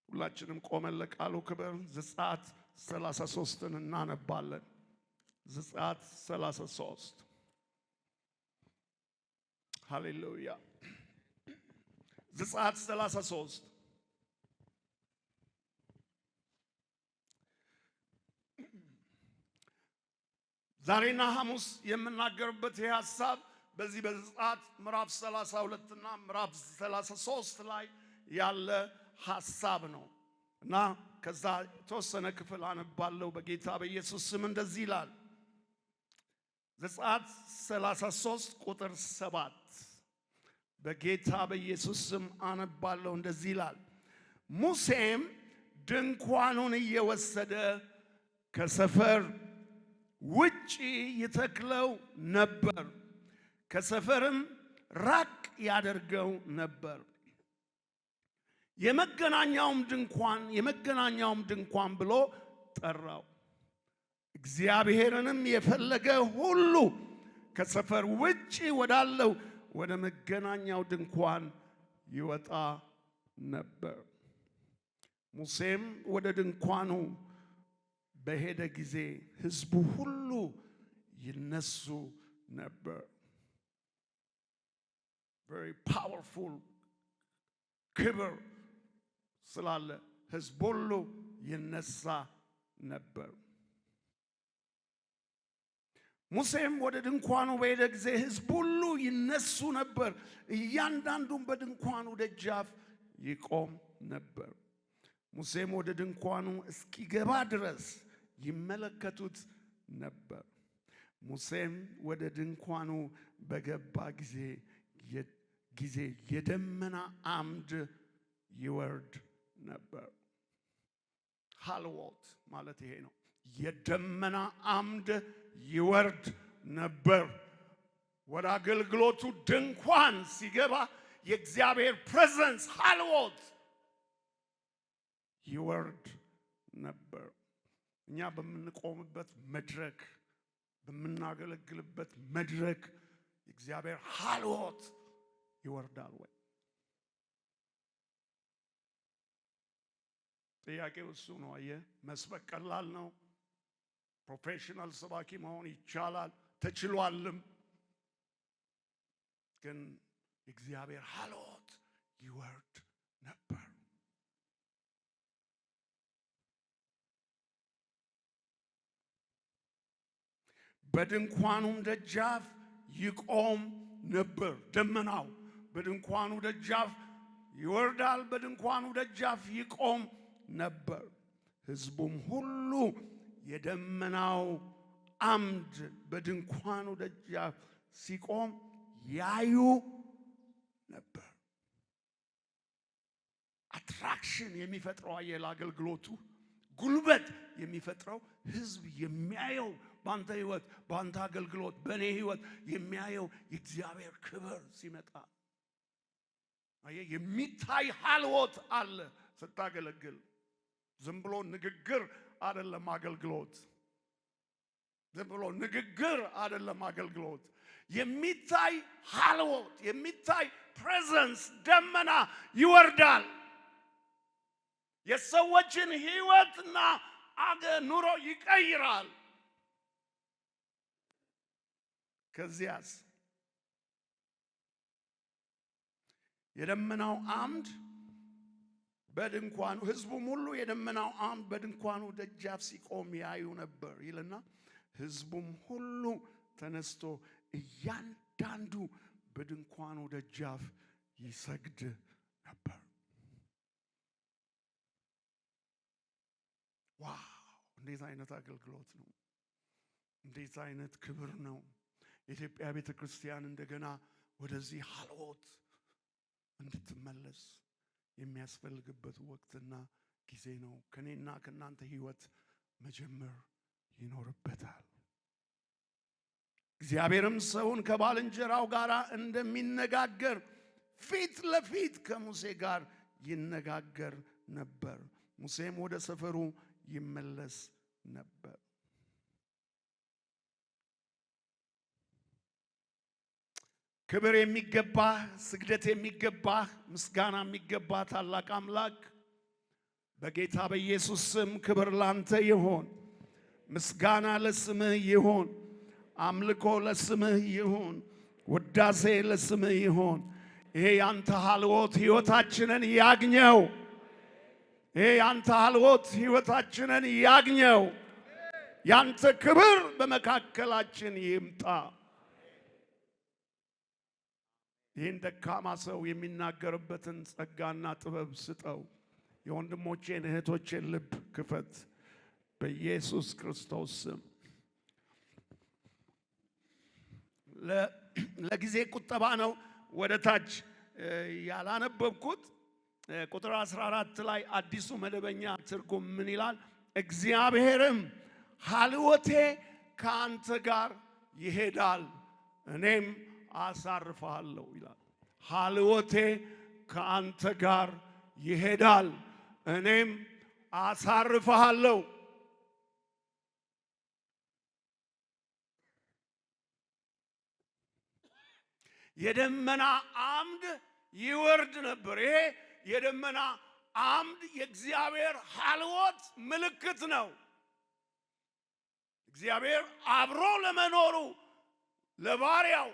ሁላችንም ቆመን ለቃሉ ክብር ዘጸአት 33ን እናነባለን። ዘጸአት 33፣ ሃሌሉያ። ዘጸአት 33። ዛሬና ሐሙስ የምናገርበት ይህ ሐሳብ በዚህ በዘጸአት ምዕራፍ 32 እና ምዕራፍ 33 ላይ ያለ ሐሳብ ነው እና ከዛ የተወሰነ ክፍል አነባለሁ። በጌታ በኢየሱስ ስም እንደዚህ ይላል። ዘጸአት 33 ቁጥር 7፣ በጌታ በኢየሱስ ስም አነባለሁ። እንደዚህ ይላል። ሙሴም ድንኳኑን እየወሰደ ከሰፈር ውጪ ይተክለው ነበር፣ ከሰፈርም ራቅ ያደርገው ነበር። የመገናኛውም ድንኳን ብሎ ጠራው። እግዚአብሔርንም የፈለገ ሁሉ ከሰፈር ውጪ ወዳለው ወደ መገናኛው ድንኳን ይወጣ ነበር። ሙሴም ወደ ድንኳኑ በሄደ ጊዜ ሕዝቡ ሁሉ ይነሱ ነበር። Very powerful ክብር ስላለ ሕዝቡ ሁሉ ይነሳ ነበር። ሙሴም ወደ ድንኳኑ በሄደ ጊዜ ሕዝቡ ሁሉ ይነሱ ነበር፣ እያንዳንዱም በድንኳኑ ደጃፍ ይቆም ነበር። ሙሴም ወደ ድንኳኑ እስኪገባ ድረስ ይመለከቱት ነበር። ሙሴም ወደ ድንኳኑ በገባ ጊዜ የደመና አምድ ይወርድ ነበር። ሀልዎት ማለት ይሄ ነው። የደመና አምድ ይወርድ ነበር። ወደ አገልግሎቱ ድንኳን ሲገባ የእግዚአብሔር presence ሀልዎት ይወርድ ነበር። እኛ በምንቆምበት መድረክ፣ በምናገለግልበት መድረክ የእግዚአብሔር ሀልዎት ይወርዳል ወይ? ጥያቄው እሱ ነው። አየህ፣ መስበክ ቀላል ነው። Professional ሰባኪ መሆን ይቻላል፣ ተችሏልም። ግን የእግዚአብሔር ሀልዎት ይወርድ ነበር። በድንኳኑም ደጃፍ ይቆም ነበር። ደመናው በድንኳኑ ደጃፍ ይወርዳል፣ በድንኳኑ ደጃፍ ይቆም ነበር። ሕዝቡም ሁሉ የደመናው አምድ በድንኳኑ ደጃፍ ሲቆም ያዩ ነበር። Attraction የሚፈጥረው፣ አየህ፣ ለአገልግሎቱ ጉልበት የሚፈጥረው ህዝብ የሚያየው በአንተ ህይወት፣ በአንተ አገልግሎት፣ በእኔ ህይወት የሚያየው የእግዚአብሔር ክብር ሲመጣ፣ አየህ፣ የሚታይ ሀልዎት አለ ስታገለግል። ዝም ብሎ ንግግር አይደለም አገልግሎት። ዝም ብሎ ንግግር አይደለም አገልግሎት። የሚታይ ሀልዎት፣ የሚታይ presence፣ ደመና ይወርዳል። የሰዎችን ህይወትና ኑሮ ይቀይራል። ከዚያስ የደመናው አምድ በድንኳኑ ህዝቡም ሁሉ የደመናው አምድ በድንኳኑ ደጃፍ ሲቆም ያዩ ነበር ይልና ህዝቡም ሁሉ ተነስቶ እያንዳንዱ በድንኳኑ ደጃፍ ይሰግድ ነበር። Wow! እንዴት አይነት አገልግሎት ነው! እንዴት አይነት ክብር ነው! የኢትዮጵያ ቤተ ክርስቲያን እንደገና ወደዚህ ሀልዎት እንድትመለስ የሚያስፈልግበት ወቅትና ጊዜ ነው። ከኔና ከእናንተ ህይወት መጀመር ይኖርበታል። እግዚአብሔርም ሰውን ከባልንጀራው ጋር እንደሚነጋገር ፊት ለፊት ከሙሴ ጋር ይነጋገር ነበር። ሙሴም ወደ ሰፈሩ ይመለስ ነበር። ክብር የሚገባህ፣ ስግደት የሚገባህ፣ ምስጋና የሚገባህ ታላቅ አምላክ። በጌታ በኢየሱስ ስም ክብር ላንተ ይሁን፣ ምስጋና ለስምህ ይሁን፣ አምልኮ ለስምህ ይሁን፣ ውዳሴ ለስምህ ይሁን። ይሄ ያንተ ሀልዎት ሕይወታችንን ያግኘው። ይሄ ያንተ ሀልዎት ሕይወታችንን ያግኘው። ያንተ ክብር በመካከላችን ይምጣ። ይህን ደካማ ሰው የሚናገርበትን ጸጋና ጥበብ ስጠው። የወንድሞቼን እህቶቼን ልብ ክፈት፣ በኢየሱስ ክርስቶስ ስም። ለጊዜ ቁጠባ ነው ወደ ታች ያላነበብኩት። ቁጥር 14 ላይ አዲሱ መደበኛ ትርጉም ምን ይላል? እግዚአብሔርም ሀልወቴ ከአንተ ጋር ይሄዳል እኔም አሳርፍሃለሁ ይላል። ሀልወቴ ከአንተ ጋር ይሄዳል እኔም አሳርፍሃለሁ። የደመና አምድ ይወርድ ነበር። ይሄ የደመና አምድ የእግዚአብሔር ሀልወት ምልክት ነው። እግዚአብሔር አብሮ ለመኖሩ ለባሪያው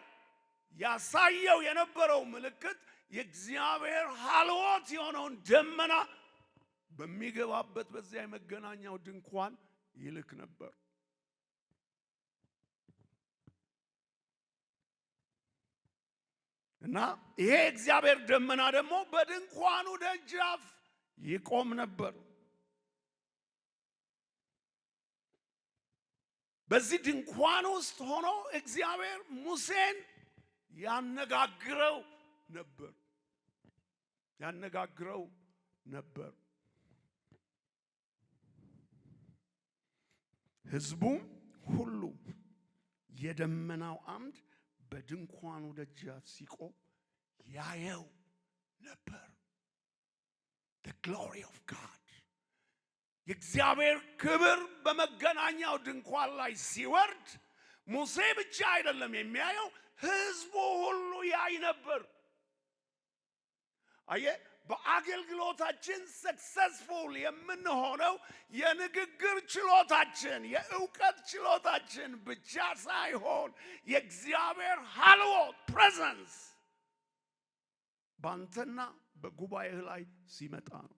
ያሳየው የነበረው ምልክት የእግዚአብሔር ሀልወት የሆነውን ደመና በሚገባበት በዚያ የመገናኛው ድንኳን ይልክ ነበር። እና ይሄ እግዚአብሔር ደመና ደግሞ በድንኳኑ ደጃፍ ይቆም ነበር። በዚህ ድንኳን ውስጥ ሆኖ እግዚአብሔር ሙሴን ያነጋግረው ነበር ያነጋግረው ነበር። ሕዝቡም ሁሉ የደመናው አምድ በድንኳኑ ደጃፍ ሲቆም ያየው ነበር። The glory of God፣ የእግዚአብሔር ክብር በመገናኛው ድንኳን ላይ ሲወርድ ሙሴ ብቻ አይደለም የሚያየው፣ ሕዝቡ ሁሉ ያይ ነበር። አየ፣ በአገልግሎታችን successful የምንሆነው የንግግር ችሎታችን፣ የእውቀት ችሎታችን ብቻ ሳይሆን የእግዚአብሔር ሀልዎት presence ባንተና በጉባኤህ ላይ ሲመጣ ነው።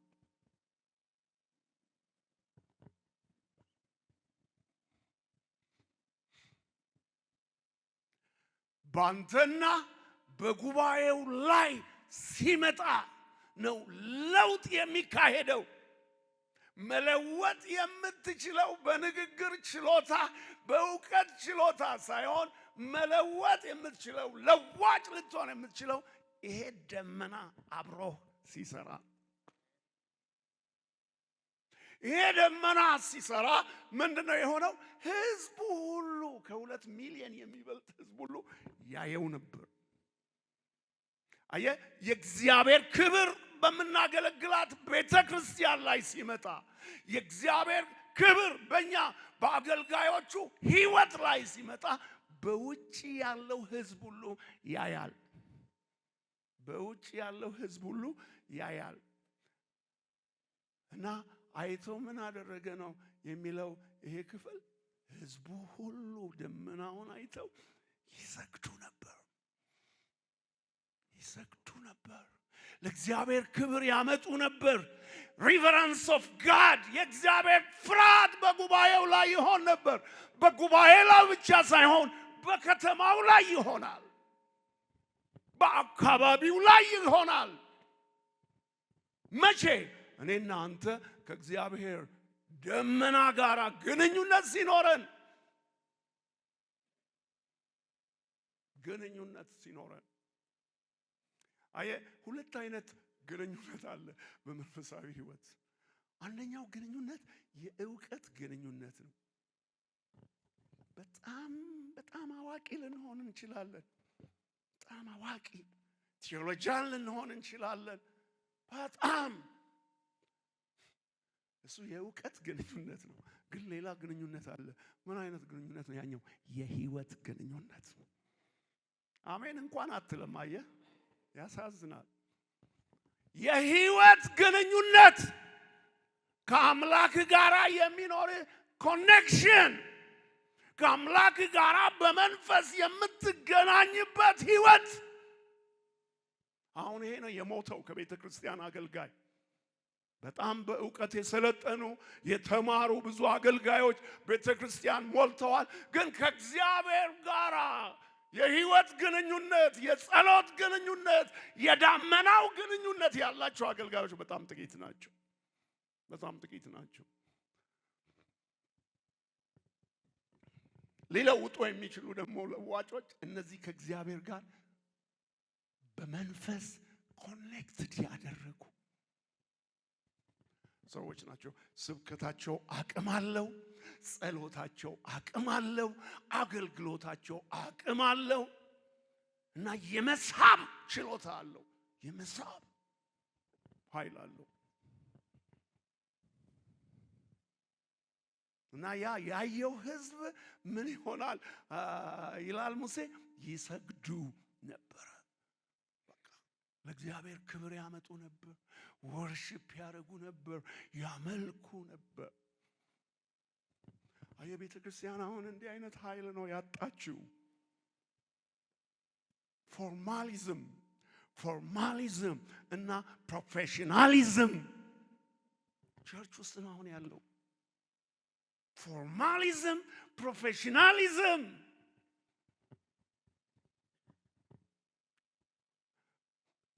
ባንተና በጉባኤው ላይ ሲመጣ ነው ለውጥ የሚካሄደው። መለወጥ የምትችለው በንግግር ችሎታ፣ በእውቀት ችሎታ ሳይሆን መለወጥ የምትችለው፣ ለዋጭ ልትሆን የምትችለው ይሄ ደመና አብሮህ ሲሰራ። ይሄ ደመና ሲሰራ ምንድን ነው የሆነው? ህዝቡ ሁሉ፣ ከ2 ሚሊዮን የሚበልጥ ህዝብ ሁሉ ያየው ነበር። አየ፣ የእግዚአብሔር ክብር በምናገለግላት ቤተ ክርስቲያን ላይ ሲመጣ፣ የእግዚአብሔር ክብር በእኛ በአገልጋዮቹ ህይወት ላይ ሲመጣ በውጭ ያለው ህዝብ ሁሉ ያያል። በውጭ ያለው ህዝብ ሁሉ ያያል። እና አይቶ ምን አደረገ ነው የሚለው ይሄ ክፍል። ህዝቡ ሁሉ ደመናውን አይተው ይሰግዱ ነበር፣ ይሰግዱ ነበር። ለእግዚአብሔር ክብር ያመጡ ነበር። Reverence of God፣ የእግዚአብሔር ፍርሃት በጉባኤው ላይ ይሆን ነበር። በጉባኤ ላይ ብቻ ሳይሆን በከተማው ላይ ይሆናል፣ በአካባቢው ላይ ይሆናል። መቼ? እኔና አንተ ከእግዚአብሔር ደመና ጋር ግንኙነት ሲኖረን፣ ግንኙነት ሲኖረን። አየ፣ ሁለት አይነት ግንኙነት አለ በመንፈሳዊ ሕይወት። አንደኛው ግንኙነት የእውቀት ግንኙነት ነው። በጣም በጣም አዋቂ ልንሆን እንችላለን። በጣም አዋቂ theologian ልንሆን እንችላለን። በጣም እሱ የእውቀት ግንኙነት ነው። ግን ሌላ ግንኙነት አለ። ምን አይነት ግንኙነት ነው ያኛው? የህይወት ግንኙነት። አሜን እንኳን አትልም። አየህ፣ ያሳዝናል። የህይወት ግንኙነት። ከአምላክ ጋር የሚኖር connection፣ ከአምላክ ጋር በመንፈስ የምትገናኝበት ህይወት። አሁን ይሄ ነው የሞተው ከቤተ ክርስቲያን አገልጋይ። በጣም በእውቀት የሰለጠኑ፣ የተማሩ ብዙ አገልጋዮች ቤተ ክርስቲያን ሞልተዋል። ግን ከእግዚአብሔር ጋር የህይወት ግንኙነት፣ የጸሎት ግንኙነት፣ የዳመናው ግንኙነት ያላቸው አገልጋዮች በጣም ጥቂት ናቸው። በጣም ጥቂት ናቸው። ሊለውጡ የሚችሉ ደግሞ ለዋጮች እነዚህ ከእግዚአብሔር ጋር በመንፈስ connected ያደረጉ ሰዎች ናቸው። ስብከታቸው አቅም አለው፣ ጸሎታቸው አቅም አለው፣ አገልግሎታቸው አቅም አለው እና የመሳብ ችሎታ አለው፣ የመሳብ ኃይል አለው። እና ያ ያየው ህዝብ ምን ይሆናል ይላል ሙሴ፣ ይሰግዱ ነበረ። በቃ ለእግዚአብሔር ክብር ያመጡ ነበር። Worship ያደርጉ ነበር፣ ያመልኩ ነበር። የቤተ ክርስቲያን አሁን እንዲህ አይነት ኃይል ነው ያጣችው። Formalism እና professionalism church ውስጥ ነው አሁን ያለው። Formalism፣ professionalism።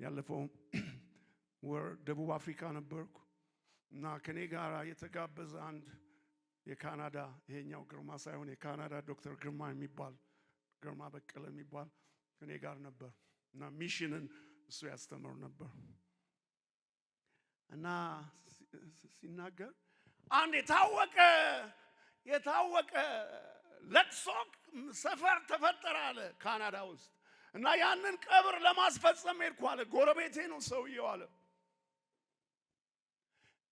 ያለፈው ወር ደቡብ አፍሪካ ነበርኩ እና ከኔ ጋር የተጋበዘ አንድ የካናዳ፣ ይሄኛው ግርማ ሳይሆን የካናዳ ዶክተር ግርማ የሚባል፣ ግርማ በቀለ የሚባል ከኔ ጋር ነበር እና mission ን እሱ ያስተምር ነበር። እና ሲናገር አንድ የታወቀ ለቅሶ ሰፈር ተፈጠረ አለ ካናዳ ውስጥ። እና ያንን ቀብር ለማስፈጸም ሄድኩ አለ። ጎረቤቴ ነው ሰውየው አለ።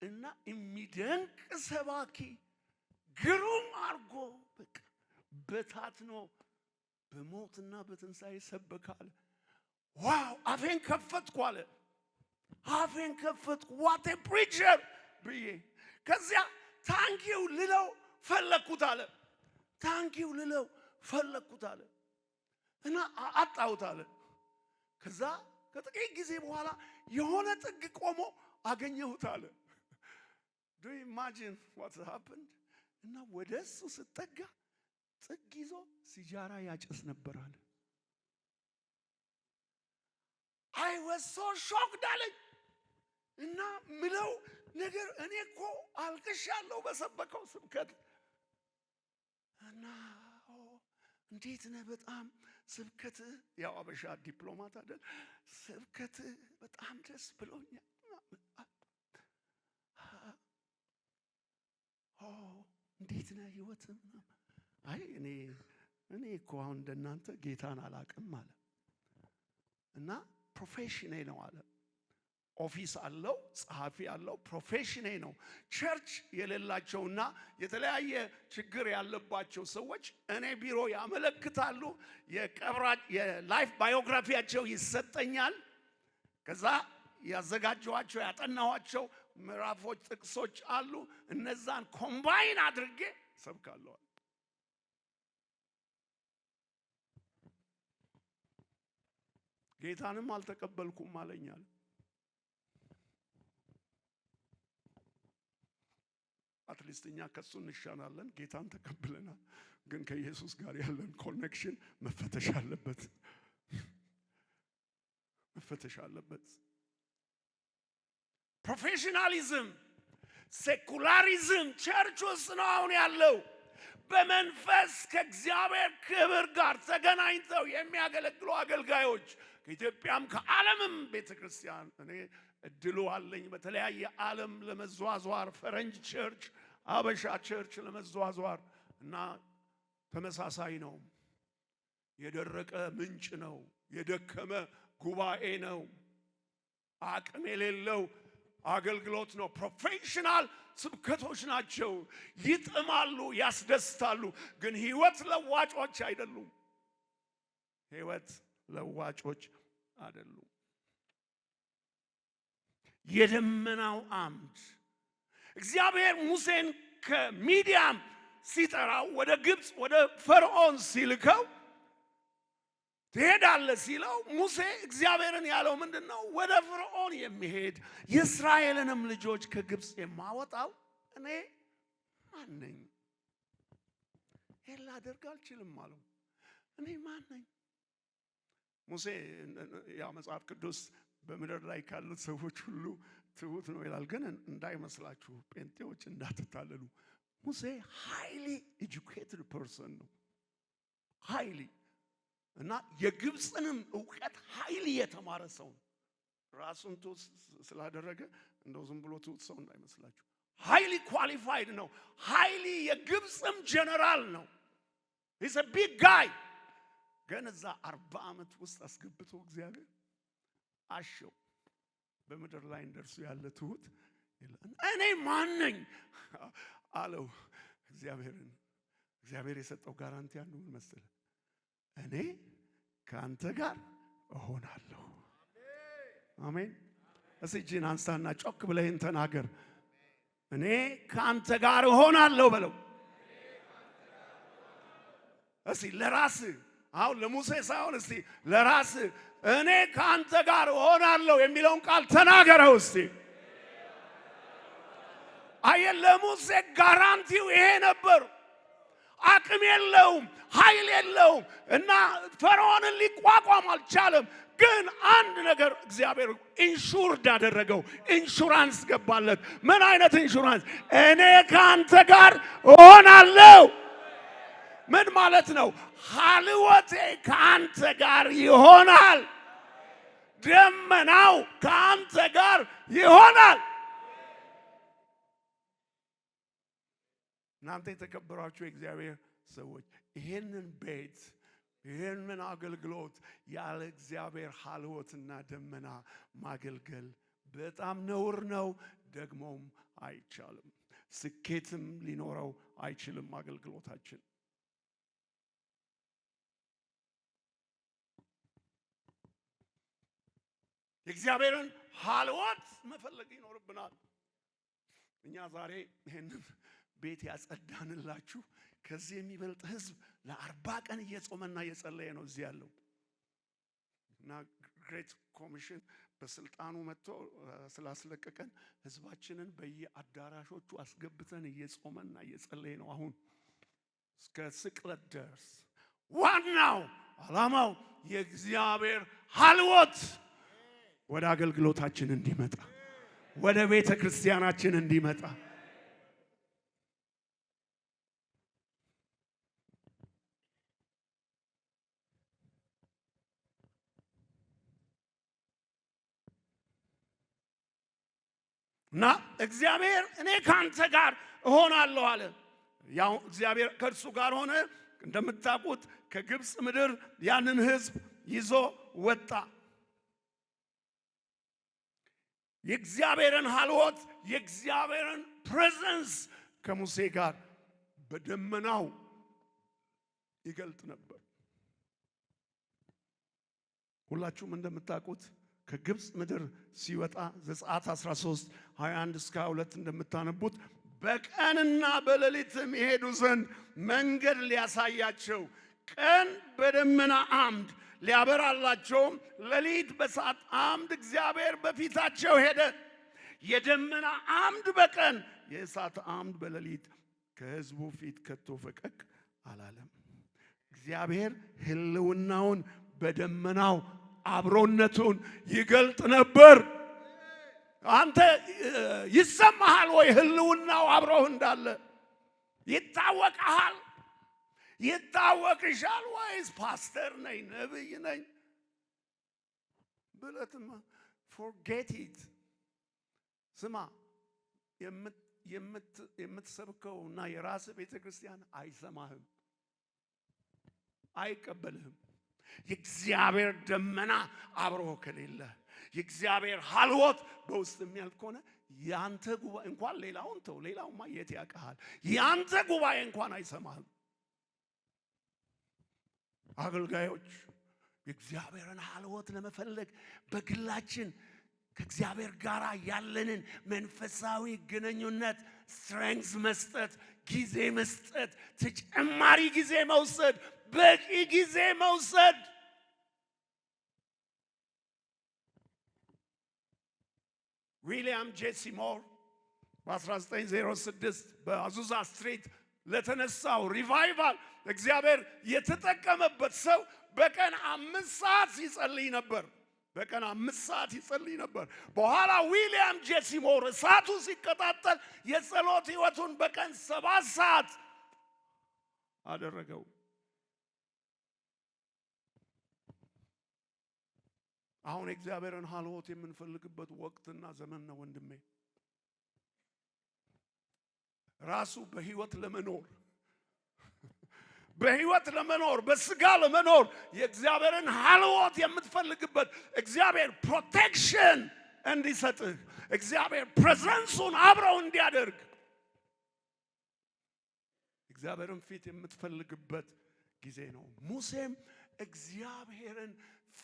እና የሚደንቅ ሰባኪ ግሩም አርጎ በቃ በታትኖ በሞትና በትንሣኤ ሰበከ አለ። Wow፣ አፌን ከፈትኩ አለ። አፌን ከፈትኩ፣ what a preacher ብዬ። ከዚያ thank you ልለው ፈለግኩት አለ። Thank you ልለው ፈለግኩት አለ እና አጣሁት አለ። ከዛ ከጥቂት ጊዜ በኋላ የሆነ ጥግ ቆሞ አገኘሁት አለ። Do you imagine what happened? እና ወደ እሱ ስጠጋ ጥግ ይዞ ሲጃራ ያጨስ ነበር አለ። I was so shocked አለኝ። እና ምለው ነገር እኔ እኮ አልቅሻለሁ በሰበከው ስብከት። እና እንዴት ነህ? በጣም ስብከት፣ ያው አበሻ ዲፕሎማት አይደል? ስብከት በጣም ደስ ብሎኛል። እንዴት ነህ ህይወት? አይ፣ እኔ እኮ አሁን እንደናንተ ጌታን አላቅም አለ። እና profession ኔ ነው አለ። Office አለው፣ ጸሐፊ አለው። Profession ኔ ነው። Church የሌላቸውና የተለያየ ችግር ያለባቸው ሰዎች እኔ ቢሮ ያመለክታሉ። የቀብራ የ life biography ያቸው ይሰጠኛል። ከዛ ያዘጋጀኋቸው፣ ያጠናኋቸው ምዕራፎች፣ ጥቅሶች አሉ። እነዛን combine አድርጌ ሰብካለሁ። ጌታንም አልተቀበልኩም አለኛል። At least እኛ ከሱ እንሻላለን፣ ጌታን ተቀብለናል። ግን ከኢየሱስ ጋር ያለን connection መፈተሽ አለበት፣ መፈተሽ አለበት። Professionalism፣ secularism church ውስጥ ነው አሁን ያለው። በመንፈስ ከእግዚአብሔር ክብር ጋር ተገናኝተው የሚያገለግሉ አገልጋዮች ከኢትዮጵያም ከዓለምም ቤተ ክርስቲያን፣ እኔ እድሉ አለኝ በተለያየ ዓለም ለመዟዟር፣ ፈረንጅ church፣ አበሻ church ለመዟዟር እና ተመሳሳይ ነው። የደረቀ ምንጭ ነው። የደከመ ጉባኤ ነው። አቅም የሌለው አገልግሎት ነው። Professional ስብከቶች ናቸው። ይጥማሉ፣ ያስደስታሉ፣ ግን ህይወት ለዋጮች አይደሉም። ህይወት ለዋጮች አይደሉም። የደመናው አምድ እግዚአብሔር ሙሴን ከሚዲያም ሲጠራው፣ ወደ ግብፅ ወደ ፈርዖን ሲልከው፣ ትሄዳለህ ሲለው ሙሴ እግዚአብሔርን ያለው ምንድን ነው? ወደ ፈርዖን የምሄድ፣ የእስራኤልንም ልጆች ከግብፅ የማወጣው እኔ ማን ነኝ? ይህን ላደርግ አልችልም አለው። እኔ ማን ነኝ? ሙሴ ያው መጽሐፍ ቅዱስ በምድር ላይ ካሉት ሰዎች ሁሉ ትሁት ነው ይላል። ግን እንዳይመስላችሁ፣ ጴንጤዎች እንዳትታለሉ። ሙሴ highly educated person ነው። Highly እና የግብፅንም እውቀት highly የተማረ ሰው ነው። ራሱን ትሁት ስላደረገ እንደው ዝም ብሎ ትሁት ሰው እንዳይመስላችሁ። Highly qualified ነው። Highly የግብፅም ጀነራል ነው። He's a big guy። ግን እዛ 40 ዓመት ውስጥ አስገብቶ እግዚአብሔር አሸው። በምድር ላይ እንደርሱ ያለ ትሁት። እኔ ማን ነኝ አለው እግዚአብሔርን። እግዚአብሔር የሰጠው guarantee አንዱ ምን መሰለህ? እኔ ከአንተ ጋር እሆናለሁ። አሜን። እስኪ እጅህን አንሳና ጮክ ብለህ ተናገር። እኔ ከአንተ ጋር እሆናለሁ በለው። እስቲ ለራስህ፣ አሁን ለሙሴ ሳይሆን፣ እስቲ ለራስህ እኔ ከአንተ ጋር እሆናለሁ የሚለውን ቃል ተናገረው እስቲ። አየህ፣ ለሙሴ guarantee ው ይሄ ነበር። አቅም የለውም፣ ኃይል የለውም እና ፈርዖንን ሊቋቋም አልቻለም። ግን አንድ ነገር እግዚአብሔር insured አደረገው፣ ኢንሹራንስ ገባለት። ምን አይነት ኢንሹራንስ? እኔ ከአንተ ጋር እሆናለሁ። ምን ማለት ነው? ሀልወቴ ከአንተ ጋር ይሆናል። ደመናው ከአንተ ጋር ይሆናል። እናንተ የተከበራችሁ የእግዚአብሔር ሰዎች፣ ይሄንን ቤት፣ ይሄንን አገልግሎት ያለ እግዚአብሔር ሀልወትና ደመና ማገልገል በጣም ነውር ነው፣ ደግሞም አይቻልም። ስኬትም ሊኖረው አይችልም አገልግሎታችን። የእግዚአብሔርን ሀልወት መፈለግ ይኖርብናል። እኛ ዛሬ ይህንን ቤት ያጸዳንላችሁ ከዚህ የሚበልጥ ህዝብ ለ40 ቀን እየጾመና እየጸለየ ነው እዚህ ያለው። እና Great Commission በስልጣኑ መጥቶ ስላስለቀቀን ህዝባችንን በየአዳራሾቹ አስገብተን እየጾመና እየጸለየ ነው። አሁን እስከ ስቅለት ድረስ ዋናው ዓላማው የእግዚአብሔር ሀልወት ወደ አገልግሎታችን እንዲመጣ፣ ወደ ቤተ ክርስቲያናችን እንዲመጣ። እና እግዚአብሔር እኔ ከአንተ ጋር እሆናለሁ አለ። ያው እግዚአብሔር ከእርሱ ጋር ሆነ። እንደምታውቁት ከግብፅ ምድር ያንን ህዝብ ይዞ ወጣ። የእግዚአብሔርን ሀልወት፣ የእግዚአብሔርን presence ከሙሴ ጋር በደመናው ይገልጥ ነበር። ሁላችሁም እንደምታውቁት ከግብፅ ምድር ሲወጣ ዘጸአት 13 21 እስከ 22 እንደምታነቡት፣ በቀንና በሌሊትም ይሄዱ ዘንድ መንገድ ሊያሳያቸው ቀን በደመና አምድ፣ ሊያበራላቸውም ሌሊት በእሳት አምድ እግዚአብሔር በፊታቸው ሄደ። የደመና አምድ በቀን፣ የእሳት አምድ በሌሊት ከሕዝቡ ፊት ከቶ ፈቀቅ አላለም። እግዚአብሔር ሕልውናውን በደመናው አብሮነቱን ይገልጥ ነበር። አንተ ይሰማሃል ወይ? ሕልውናው አብሮህ እንዳለ ይታወቅሃል? ይታወቅሻል ወይስ ፓስተር ነኝ፣ ነብይ ነኝ ብለትማ forget it። ስማ፣ የምትሰብከው እና የራስህ ቤተ ክርስቲያን አይሰማህም፣ አይቀበልህም። የእግዚአብሔር ደመና አብሮ ከሌለ፣ የእግዚአብሔር ሀልወት በውስጥ የሚያልፍ ከሆነ፣ ያንተ ጉባኤ እንኳን፣ ሌላውን ተው፣ ሌላውማ የት ያውቅሃል? ያንተ ጉባኤ እንኳን አይሰማህም። አገልጋዮች የእግዚአብሔርን ሀልወት ለመፈለግ በግላችን ከእግዚአብሔር ጋር ያለንን መንፈሳዊ ግንኙነት strength መስጠት፣ ጊዜ መስጠት፣ ተጨማሪ ጊዜ መውሰድ፣ በቂ ጊዜ መውሰድ። ዊሊያም ጄ ሲሞር በ1906 በ Azusa Street ለተነሳው revival እግዚአብሔር የተጠቀመበት ሰው በቀን 5 ሰዓት ይጸልይ ነበር። በቀን 5 ሰዓት ይጸልይ ነበር። በኋላ ዊሊያም ጄ ሲሞር እሳቱ ሲቀጣጠል የጸሎት ሕይወቱን በቀን 7 ሰዓት አደረገው። አሁን የእግዚአብሔርን ሀልዎት የምንፈልግበት ወቅትና ዘመን ነው ወንድሜ። ራሱ በህይወት ለመኖር በስጋ ለመኖር የእግዚአብሔርን ሀልዎት የምትፈልግበት፣ እግዚአብሔር protection እንዲሰጥህ፣ እግዚአብሔር presence ኡን አብረው እንዲያደርግ እግዚአብሔርን ፊት የምትፈልግበት ጊዜ ነው። ሙሴም እግዚአብሔርን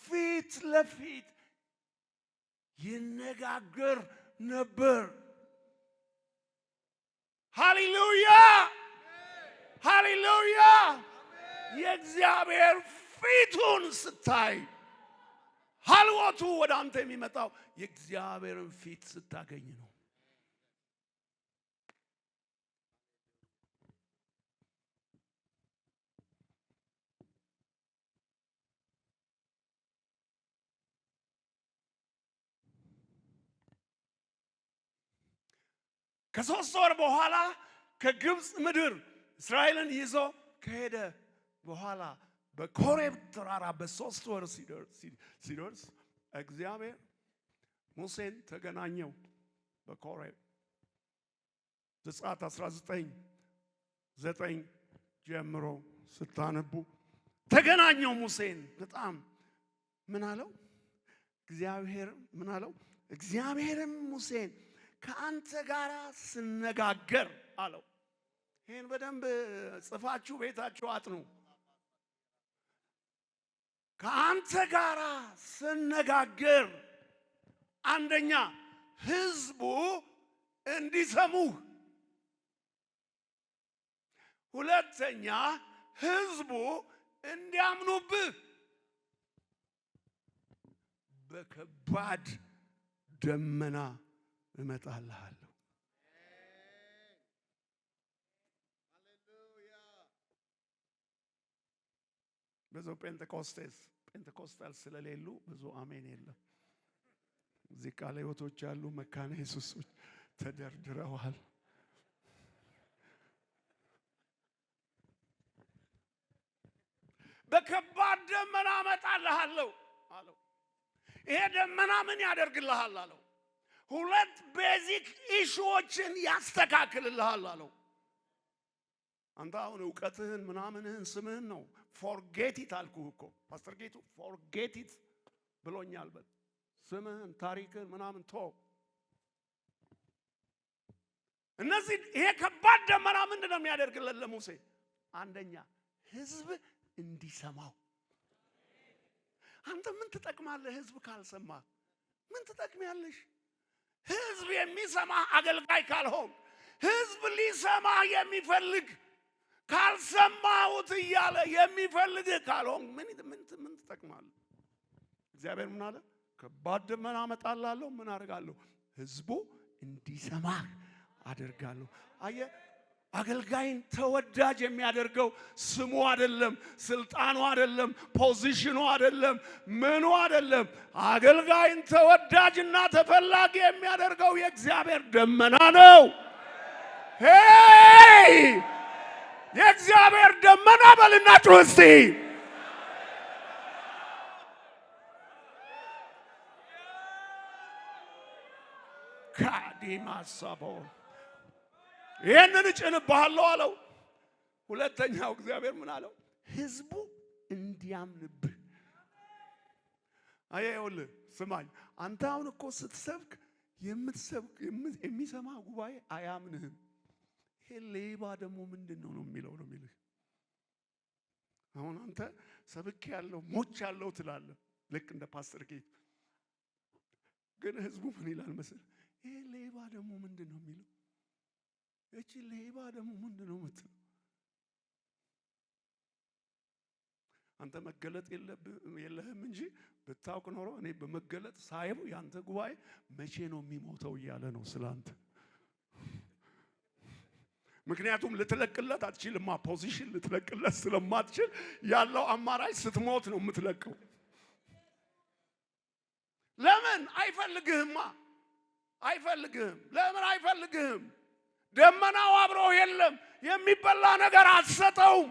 ፊት ለፊት ይነጋገር ነበር። ሃሌሉያ፣ ሃሌሉያ! የእግዚአብሔር ፊቱን ስታይ ሀልወቱ ወደ አንተ የሚመጣው የእግዚአብሔርን ፊት ስታገኝ ነው። ከ3 ወር በኋላ ከግብፅ ምድር እስራኤልን ይዞ ከሄደ በኋላ በኮሬብ ተራራ በ3 ወር ሲደርስ እግዚአብሔር ሙሴን ተገናኘው በኮሬብ። ዘጸአት 19:9 ጀምሮ ስታነቡ ተገናኘው ሙሴን። በጣም ምን አለው? እግዚአብሔር ምን አለው? እግዚአብሔርም ሙሴን ከአንተ ጋር ስነጋገር አለው። ይህን በደንብ ጽፋችሁ ቤታችሁ አጥኑ። ከአንተ ጋር ስነጋገር አንደኛ ህዝቡ እንዲሰሙህ፣ ሁለተኛ ህዝቡ እንዲያምኑብህ በከባድ ደመና እመጣልሃለሁ። ብዙ ጴንጤኮስቴስ ጴንጤኮስታል ስለሌሉ ብዙ አሜን የለም። እዚህ ቃለ ሕይወቶች ያሉ መካነ ኢየሱሶች ተደርድረዋል። በከባድ ደመና እመጣልሃለሁ አለው። ይሄ ደመና ምን ያደርግልሃል አለው። ሁለት basic issue ዎችን ያስተካክልልሃል አለው። አንተ አሁን እውቀትህን ምናምንህን ስምህን ነው፣ forget it አልኩህ እኮ። ፓስተር ጌቱ forget it ብሎኛል። በል ስምህን ታሪክህን ምናምን ቶ እነዚህ ይሄ ከባድ ደመና ምንድን ነው የሚያደርግለት ለሙሴ? አንደኛ ህዝብ እንዲሰማው። አንተ ምን ትጠቅማለህ? ህዝብ ካልሰማ ምን ትጠቅሚያለሽ? ህዝብ የሚሰማ አገልጋይ ካልሆን፣ ህዝብ ሊሰማ የሚፈልግ፣ ካልሰማሁት እያለ የሚፈልግህ ካልሆን ምን ምን ምን ትጠቅማለህ? እግዚአብሔር ምን አለ? ከባድ ደመና አመጣላለሁ። ምን አደርጋለሁ? ህዝቡ እንዲሰማህ አደርጋለሁ። አየህ፣ አገልጋይን ተወዳጅ የሚያደርገው ስሙ አይደለም፣ ስልጣኑ አይደለም፣ position ኑ አይደለም፣ ምኑ አይደለም። አገልጋይን ተወዳጅና ተፈላጊ የሚያደርገው የእግዚአብሔር ደመና ነው። Hey፣ የእግዚአብሔር ደመና በልና ጩህ እስቲ። ካዲማሳቦ ይህንን እጭንብሃለሁ አለው። ሁለተኛው እግዚአብሔር ምን አለው? ህዝቡ እንዲያምንብህ። አየህ፣ ይኸውልህ ስማኝ፣ አንተ አሁን እኮ ስትሰብክ የምትሰብክ የሚሰማ ጉባኤ አያምንህም። ይሄ ሌባ ደግሞ ምንድን ነው ነው የሚለው ነው የሚልህ። አሁን አንተ ሰብኬያለሁ ሞቻለሁ ትላለህ፣ ልክ እንደ ፓስተር ጌት። ግን ህዝቡ ምን ይላል መሰለህ? ይሄ ሌባ ደግሞ ምንድን ነው የሚለው? እቺ ሌባ ደግሞ ምንድን ነው የምትለው? አንተ መገለጥ የለህም እንጂ ብታውቅ ኖሮ እኔ በመገለጥ ሳየው ያንተ ጉባኤ መቼ ነው የሚሞተው እያለ ነው ስላንተ። ምክንያቱም ልትለቅለት አትችልማ። Position ልትለቅለት ስለማትችል ያለው አማራጭ ስትሞት ነው የምትለቀው። ለምን አይፈልግህማ? አይፈልግህም። ለምን አይፈልግህም? ደመናው አብሮ የለም። የሚበላ ነገር አትሰጠውም።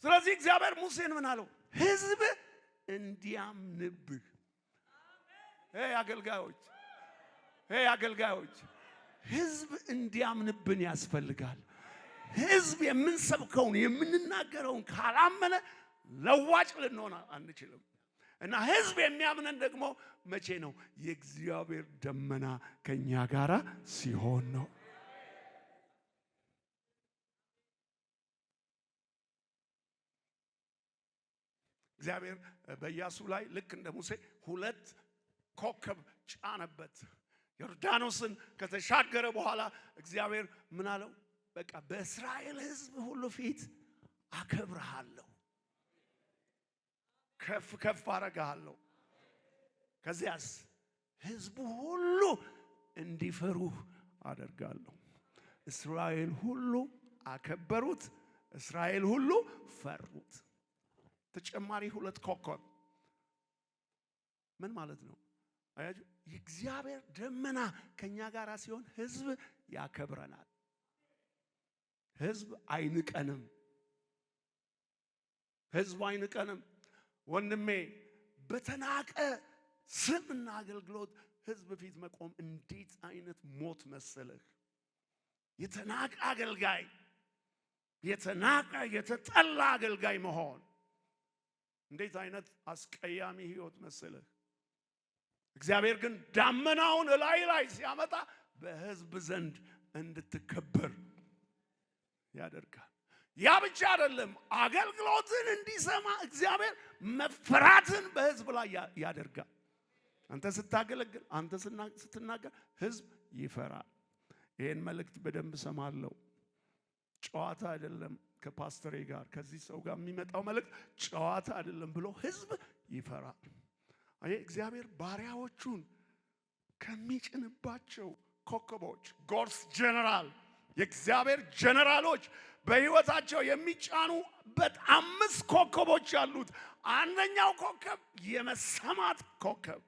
ስለዚህ እግዚአብሔር ሙሴን ምን አለው? ህዝብ እንዲያምንብህ። Hey አገልጋዮች፣ hey አገልጋዮች፣ ህዝብ እንዲያምንብን ያስፈልጋል። ህዝብ የምንሰብከውን የምንናገረውን ካላመነ ለዋጭ ልንሆን አንችልም። እና ህዝብ የሚያምነን ደግሞ መቼ ነው? የእግዚአብሔር ደመና ከኛ ጋራ ሲሆን ነው። እግዚአብሔር በኢያሱ ላይ ልክ እንደ ሙሴ ሁለት ኮከብ ጫነበት። ዮርዳኖስን ከተሻገረ በኋላ እግዚአብሔር ምን አለው? በቃ በእስራኤል ህዝብ ሁሉ ፊት አከብርሃለሁ፣ ከፍ ከፍ አረግሃለሁ። ከዚያስ ህዝቡ ሁሉ እንዲፈሩህ አደርጋለሁ። እስራኤል ሁሉ አከበሩት፣ እስራኤል ሁሉ ፈሩት። ተጨማሪ ሁለት ኮከብ ምን ማለት ነው? አያችሁ፣ የእግዚአብሔር ደመና ከኛ ጋር ሲሆን ህዝብ ያከብረናል። ህዝብ አይንቀንም። ህዝብ አይንቀንም። ወንድሜ፣ በተናቀ ስምና አገልግሎት ህዝብ ፊት መቆም እንዴት አይነት ሞት መሰለህ! የተናቀ አገልጋይ፣ የተናቀ የተጠላ አገልጋይ መሆን እንዴት አይነት አስቀያሚ ህይወት መሰለህ! እግዚአብሔር ግን ዳመናውን እላይ ላይ ሲያመጣ በህዝብ ዘንድ እንድትከበር ያደርጋል። ያ ብቻ አይደለም፣ አገልግሎትን እንዲሰማ እግዚአብሔር መፈራትን በህዝብ ላይ ያደርጋል። አንተ ስታገለግል፣ አንተ ስትናገር ህዝብ ይፈራል። ይህን መልእክት በደንብ ሰማለሁ። ጨዋታ አይደለም፣ ከፓስተሬ ጋር ከዚህ ሰው ጋር የሚመጣው መልእክት ጨዋታ አይደለም ብሎ ህዝብ ይፈራል። አየህ፣ እግዚአብሔር ባሪያዎቹን ከሚጭንባቸው ኮከቦች፣ God's general፣ የእግዚአብሔር ጀነራሎች በህይወታቸው የሚጫኑበት አምስት ኮከቦች ያሉት፣ አንደኛው ኮከብ የመሰማት ኮከብ፣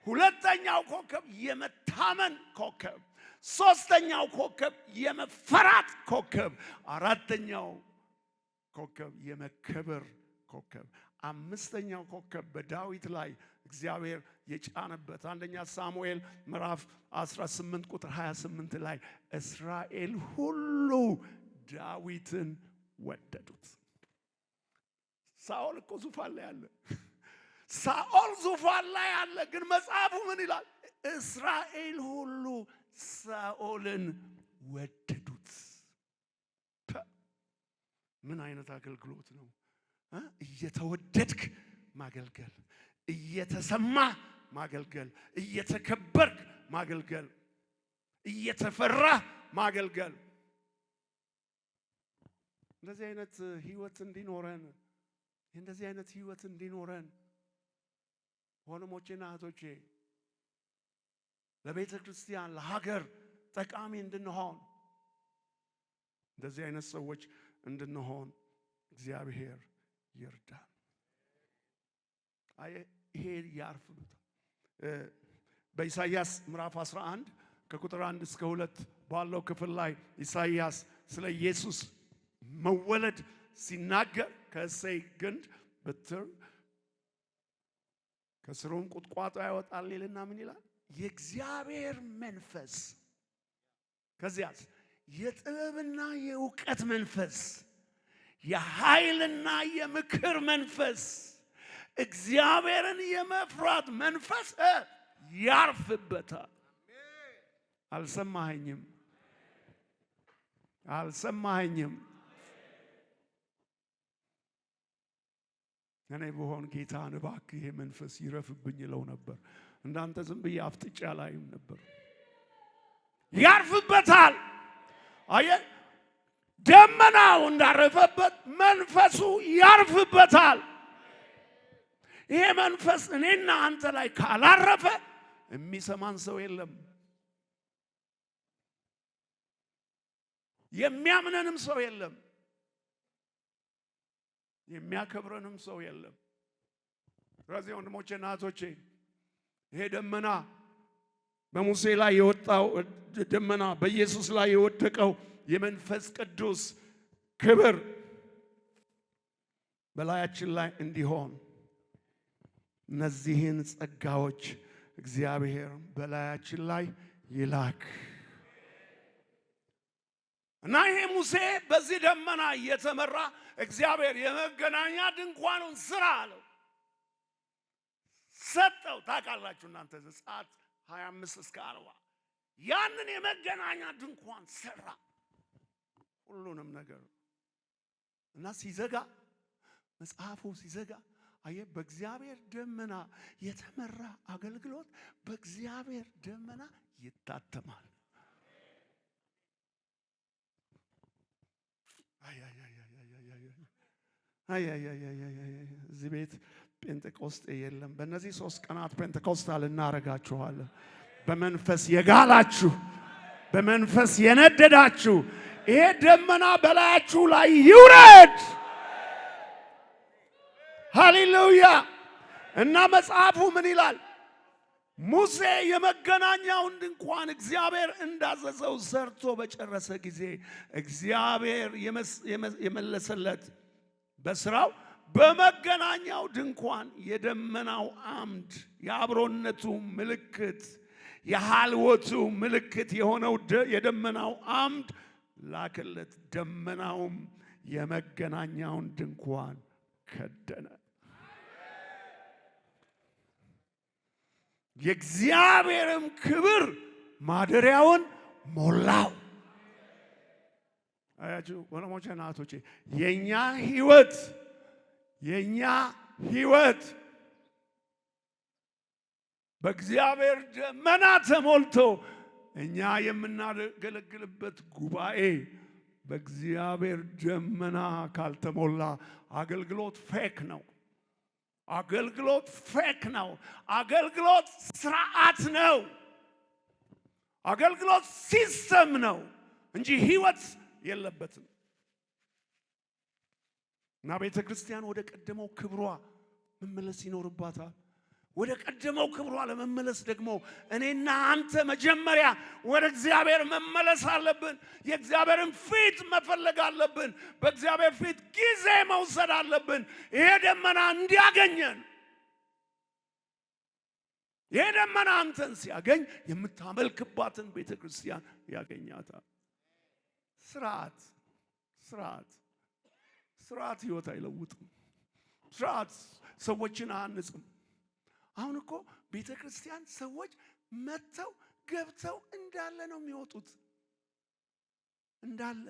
ሁለተኛው ኮከብ የመታመን ኮከብ፣ ሶስተኛው ኮከብ የመፈራት ኮከብ፣ አራተኛው ኮከብ የመከበር ኮከብ፣ አምስተኛው ኮከብ በዳዊት ላይ እግዚአብሔር የጫነበት አንደኛ ሳሙኤል ምዕራፍ 18 ቁጥር 28 ላይ እስራኤል ሁሉ ዳዊትን ወደዱት። ሳኦል እኮ ዙፋን ላይ አለ። ሳኦል ዙፋን ላይ አለ። ግን መጽሐፉ ምን ይላል? እስራኤል ሁሉ ሳኦልን ወደዱት። ምን አይነት አገልግሎት ነው? እየተወደድክ ማገልገል፣ እየተሰማ ማገልገል፣ እየተከበርክ ማገልገል፣ እየተፈራህ ማገልገል። እንደዚህ አይነት ህይወት እንዲኖረን፣ እንደዚህ አይነት ህይወት እንዲኖረን ወንድሞቼና እህቶቼ፣ ለቤተ ክርስቲያን ለሀገር ጠቃሚ እንድንሆን፣ እንደዚህ አይነት ሰዎች እንድንሆን እግዚአብሔር ይርዳን። ይሄ ያርፍበታል። በኢሳይያስ ምዕራፍ 11 ከቁጥር 1 እስከ 2 ባለው ክፍል ላይ ኢሳይያስ ስለ ኢየሱስ መወለድ ሲናገር ከእሴይ ግንድ በትር ከስሩም ቁጥቋጦ ያወጣል ይልና ምን ይላል? የእግዚአብሔር መንፈስ፣ ከዚያስ የጥበብና የእውቀት መንፈስ፣ የኃይልና የምክር መንፈስ፣ እግዚአብሔርን የመፍራት መንፈስ ያርፍበታል። አልሰማኸኝም? አልሰማኸኝም? እኔ ብሆን ጌታን እባክህ ይሄ መንፈስ ይረፍብኝ እለው ነበር። እንዳንተ ዝም ብዬ አፍጥጬ አላይም ነበር። ያርፍበታል። አየህ፣ ደመናው እንዳረፈበት መንፈሱ ያርፍበታል። ይሄ መንፈስ እኔና አንተ ላይ ካላረፈ የሚሰማን ሰው የለም፣ የሚያምነንም ሰው የለም፣ የሚያከብረንም ሰው የለም። ስለዚህ ወንድሞቼ እና እህቶቼ፣ ይሄ ደመና፣ በሙሴ ላይ የወጣው ደመና፣ በኢየሱስ ላይ የወደቀው የመንፈስ ቅዱስ ክብር በላያችን ላይ እንዲሆን እነዚህን ጸጋዎች እግዚአብሔር በላያችን ላይ ይላክ። እና ይሄ ሙሴ በዚህ ደመና እየተመራ እግዚአብሔር የመገናኛ ድንኳኑን ስራ አለው፣ ሰጠው። ታውቃላችሁ እናንተ፣ ዘጸአት 25 እስከ 40 ያንን የመገናኛ ድንኳን ሰራ፣ ሁሉንም ነገር። እና ሲዘጋ፣ መጽሐፉ ሲዘጋ፣ አየህ፣ በእግዚአብሔር ደመና የተመራ አገልግሎት በእግዚአብሔር ደመና ይታተማል። እዚህ ቤት ጴንጤቆስጤ የለም። በእነዚህ 3 ቀናት ጴንጤቆስታል እናረጋችኋለን። በመንፈስ የጋላችሁ፣ በመንፈስ የነደዳችሁ፣ ይሄ ደመና በላያችሁ ላይ ይውረድ። ሃሌሉያ! እና መጽሐፉ ምን ይላል? ሙሴ የመገናኛውን ድንኳን እግዚአብሔር እንዳዘዘው ሰርቶ በጨረሰ ጊዜ እግዚአብሔር የመለሰለት በስራው በመገናኛው ድንኳን የደመናው አምድ፣ የአብሮነቱ ምልክት፣ የሃልወቱ ምልክት የሆነው የደመናው አምድ ላከለት። ደመናውም የመገናኛውን ድንኳን ከደነ። የእግዚአብሔርም ክብር ማደሪያውን ሞላው። አያችሁ ወንድሞቼ እና እህቶቼ፣ የኛ ህይወት በእግዚአብሔር ደመና ተሞልቶ እኛ የምናገለግልበት ጉባኤ በእግዚአብሔር ደመና ካልተሞላ አገልግሎት fake ነው። አገልግሎት fake ነው። አገልግሎት ስርዓት ነው። አገልግሎት system ነው እንጂ ህይወት የለበትም። እና ቤተ ክርስቲያን ወደ ቀደመው ክብሯ መመለስ ይኖርባታል። ወደ ቀደመው ክብሯ ለመመለስ ደግሞ እኔና አንተ መጀመሪያ ወደ እግዚአብሔር መመለስ አለብን። የእግዚአብሔርን ፊት መፈለግ አለብን። በእግዚአብሔር ፊት ጊዜ መውሰድ አለብን። ይሄ ደመና እንዲያገኘን፣ ይሄ ደመና አንተን ሲያገኝ የምታመልክባትን ቤተ ክርስቲያን ያገኛታል። ስርዓት፣ ስርዓት፣ ስርዓት ህይወት አይለውጥም። ስርዓት ሰዎችን አያንጽም። አሁን እኮ ቤተ ክርስቲያን ሰዎች መጥተው ገብተው እንዳለ ነው የሚወጡት። እንዳለ።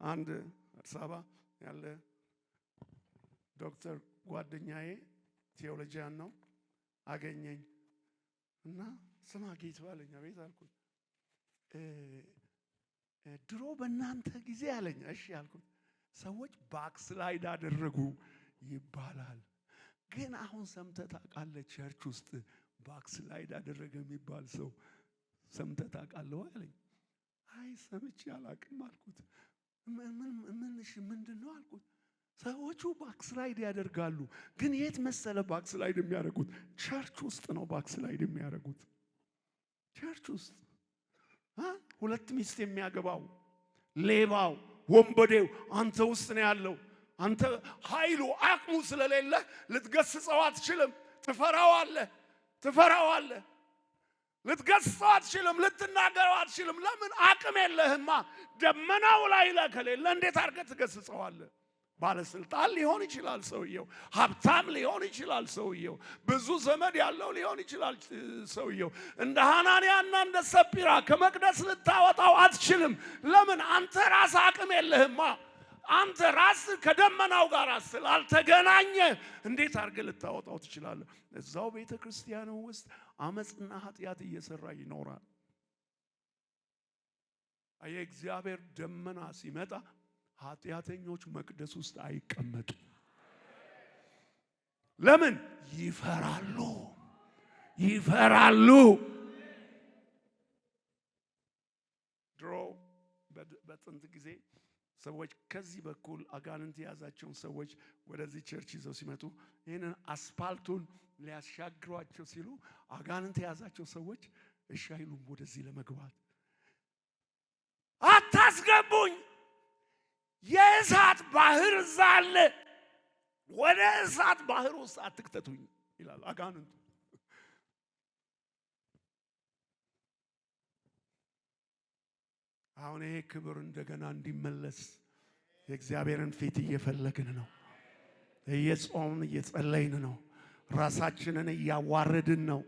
አንድ አዲስ አበባ ያለ ዶክተር ጓደኛዬ፣ theologian ነው፣ አገኘኝ እና ስማ ጌቱ አለኝ። አቤት አልኩት። ድሮ በእናንተ ጊዜ አለኝ። እሺ አልኩት። ሰዎች backslide አደረጉ ይባላል። ግን አሁን ሰምተህ ታውቃለህ? Church ውስጥ backslide አደረገ የሚባል ሰው ሰምተህ ታውቃለህ አለኝ። አይ፣ ሰምቼ አላውቅም አልኩት። ምን እሺ ምንድን ነው አልኩት። ሰዎቹ backslide ያደርጋሉ። ግን የት መሰለ backslide የሚያደርጉት? Church ውስጥ ነው backslide የሚያደርጉት። Church ውስጥ ሁለት ሚስት የሚያገባው፣ ሌባው፣ ወንበዴው አንተ ውስጥ ነው ያለው። አንተ ኃይሉ አቅሙ ስለሌለ ልትገስጸው አትችልም። ትፈራዋለህ፣ ትፈራዋለህ። ልትገስጸው አትችልም፣ ልትናገረው አትችልም። ለምን? አቅም የለህማ። ደመናው ላይ ከሌለ እንዴት አድርገህ ትገስጸዋለህ? ባለስልጣን ሊሆን ይችላል ሰውየው፣ ሀብታም ሊሆን ይችላል ሰውየው፣ ብዙ ዘመድ ያለው ሊሆን ይችላል ሰውየው። እንደ ሐናንያና እንደ ሰጲራ ከመቅደስ ልታወጣው አትችልም። ለምን? አንተ ራስህ አቅም የለህማ። አንተ ራስህ ከደመናው ጋር ስላልተገናኘ እንዴት አድርገህ ልታወጣው ትችላለህ? እዛው ቤተ ክርስቲያን ውስጥ አመፅና ኃጢአት እየሰራ ይኖራል። የእግዚአብሔር ደመና ሲመጣ ኃጢአተኞች መቅደስ ውስጥ አይቀመጡ። ለምን? ይፈራሉ፣ ይፈራሉ። ድሮ በጥንት ጊዜ ሰዎች ከዚህ በኩል አጋንንት የያዛቸውን ሰዎች ወደዚህ church ይዘው ሲመጡ ይህንን አስፓልቱን ሊያሻግሯቸው ሲሉ አጋንንት የያዛቸው ሰዎች እሺ አይሉም ወደዚህ ለመግባት። አታስገቡኝ፣ የእሳት ባህር እዛ አለ፣ ወደ እሳት ባህር ውስጥ አትክተቱኝ ይላል አጋንንቱ። አሁን ይሄ ክብር እንደገና እንዲመለስ የእግዚአብሔርን ፊት እየፈለግን ነው። እየጾምን እየጸለይን ነው። ራሳችንን እያዋረድን ነው።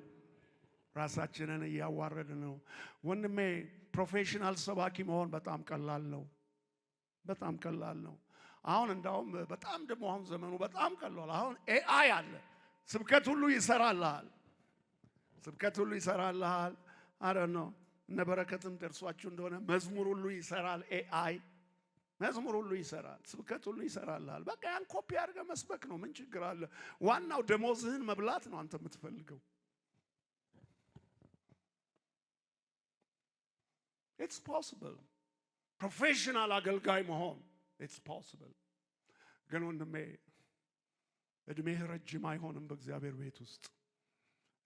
ራሳችንን እያዋረድን ነው። ወንድሜ፣ professional ሰባኪ መሆን በጣም ቀላል ነው። በጣም ቀላል ነው። አሁን እንዳውም በጣም ደግሞ አሁን ዘመኑ በጣም ቀሏል። አሁን AI አለ። ስብከት ሁሉ ይሰራልሃል። ስብከት ሁሉ ይሰራልሃል። አረ ነው፣ እነ በረከትም ደርሷችሁ እንደሆነ መዝሙር ሁሉ ይሰራል። AI መዝሙር ሁሉ ይሰራል። ስብከት ሁሉ ይሰራልሃል። በቃ ያን ኮፒ አድርገህ መስበክ ነው። ምን ችግር አለ? ዋናው ደሞዝህን መብላት ነው አንተ የምትፈልገው። It's possible professional አገልጋይ መሆን፣ it's possible። ግን ወንድሜ፣ እድሜህ ረጅም አይሆንም። በእግዚአብሔር ቤት ውስጥ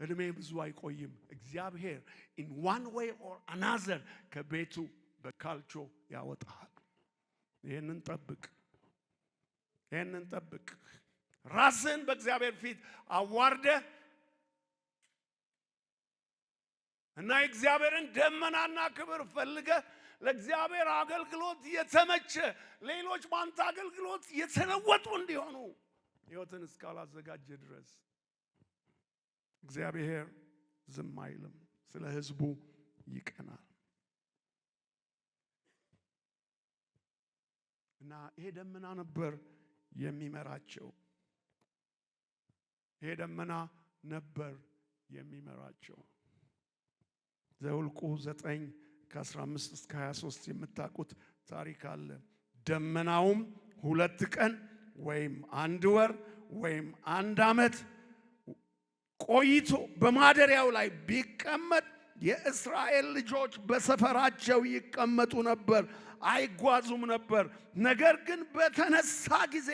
እድሜ ብዙ አይቆይም። እግዚአብሔር in one way or another ከቤቱ በካልቾ ያወጣሃል። ይህንን ጠብቅ፣ ይህንን ጠብቅ። ራስህን በእግዚአብሔር ፊት አዋርደህ እና የእግዚአብሔርን ደመናና ክብር ፈልገህ ለእግዚአብሔር አገልግሎት የተመቸ፣ ሌሎች በአንተ አገልግሎት የተለወጡ እንዲሆኑ ሕይወትን እስካላዘጋጀህ ድረስ እግዚአብሔር ዝም አይልም፣ ስለ ሕዝቡ ይቀናል። እና ይሄ ደመና ነበር የሚመራቸው። ይሄ ደመና ነበር የሚመራቸው። ዘኍልቍ 9 ከ15 እስከ 23 የምታውቁት ታሪክ አለ። ደመናውም 2 ቀን ወይም አንድ ወር ወይም አንድ ዓመት ቆይቶ በማደሪያው ላይ ቢቀመጥ የእስራኤል ልጆች በሰፈራቸው ይቀመጡ ነበር፣ አይጓዙም ነበር። ነገር ግን በተነሳ ጊዜ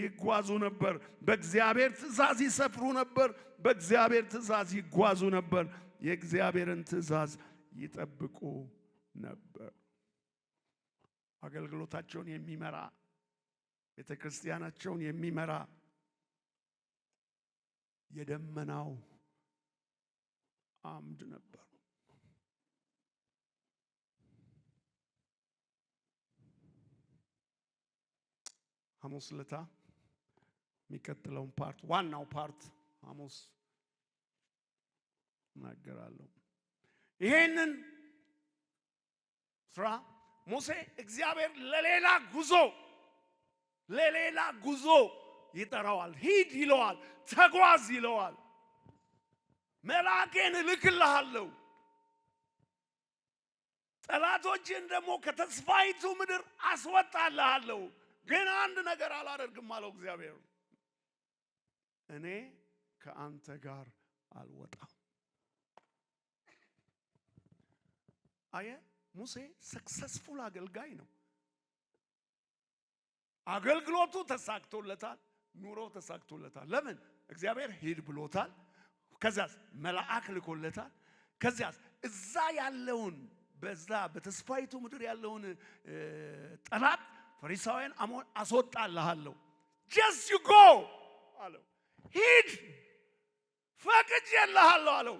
ይጓዙ ነበር። በእግዚአብሔር ትእዛዝ ይሰፍሩ ነበር፣ በእግዚአብሔር ትእዛዝ ይጓዙ ነበር። የእግዚአብሔርን ትእዛዝ ይጠብቁ ነበር። አገልግሎታቸውን የሚመራ፣ ቤተ ክርስቲያናቸውን የሚመራ የደመናው አምድ ነበር። ሐሙስ ለታ የሚቀጥለውን part፣ ዋናው part ሐሙስ እናገራለሁ። ይሄንን ስራ ሙሴ እግዚአብሔር ለሌላ ጉዞ ይጠራዋል። ሂድ ይለዋል፣ ተጓዝ ይለዋል። መልአኬን እልክልሃለሁ፣ ጠላቶችን ደግሞ ከተስፋይቱ ምድር አስወጣልሃለሁ። ግን አንድ ነገር አላደርግም አለው እግዚአብሔር፣ እኔ ከአንተ ጋር አልወጣም። አየ፣ ሙሴ successful አገልጋይ ነው። አገልግሎቱ ተሳክቶለታል፣ ኑሮ ተሳክቶለታል። ለምን? እግዚአብሔር ሂድ ብሎታል። ከዚያስ መልአክ ልኮለታል። ከዚያስ እዛ ያለውን፣ በዛ በተስፋይቱ ምድር ያለውን ጠላት ፈሪሳውያን፣ አሞን አስወጣልሃለሁ። Just you go አለው። ሂድ፣ ፈቅጄልሃለሁ አለው።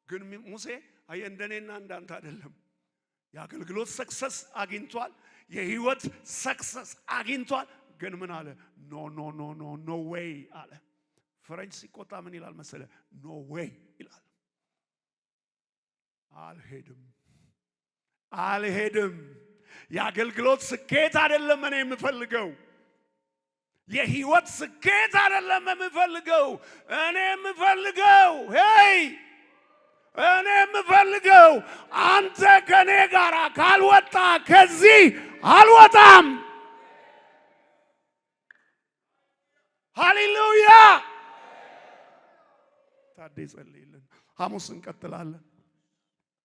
ግን ሙሴ አየህ፣ እንደኔና እንዳንተ አይደለም። የአገልግሎት success አግኝቷል። የህይወት success አግኝቷል። ግን ምን አለ? No, no, no, no, no way አለ። ፈረንጅ ሲቆጣ ምን ይላል መሰለ? No way ይላል። አልሄድም፣ አልሄድም። የአገልግሎት ስኬት አይደለም እኔ የምፈልገው። የህይወት ስኬት አይደለም የምፈልገው። እኔ የምፈልገው፣ hey፣ እኔ የምፈልገው አንተ ከኔ ጋር ካልወጣህ ከዚህ አልወጣም። ሃሌሉያ። ታዴ ጸልይልን። ሐሙስ እንቀጥላለን።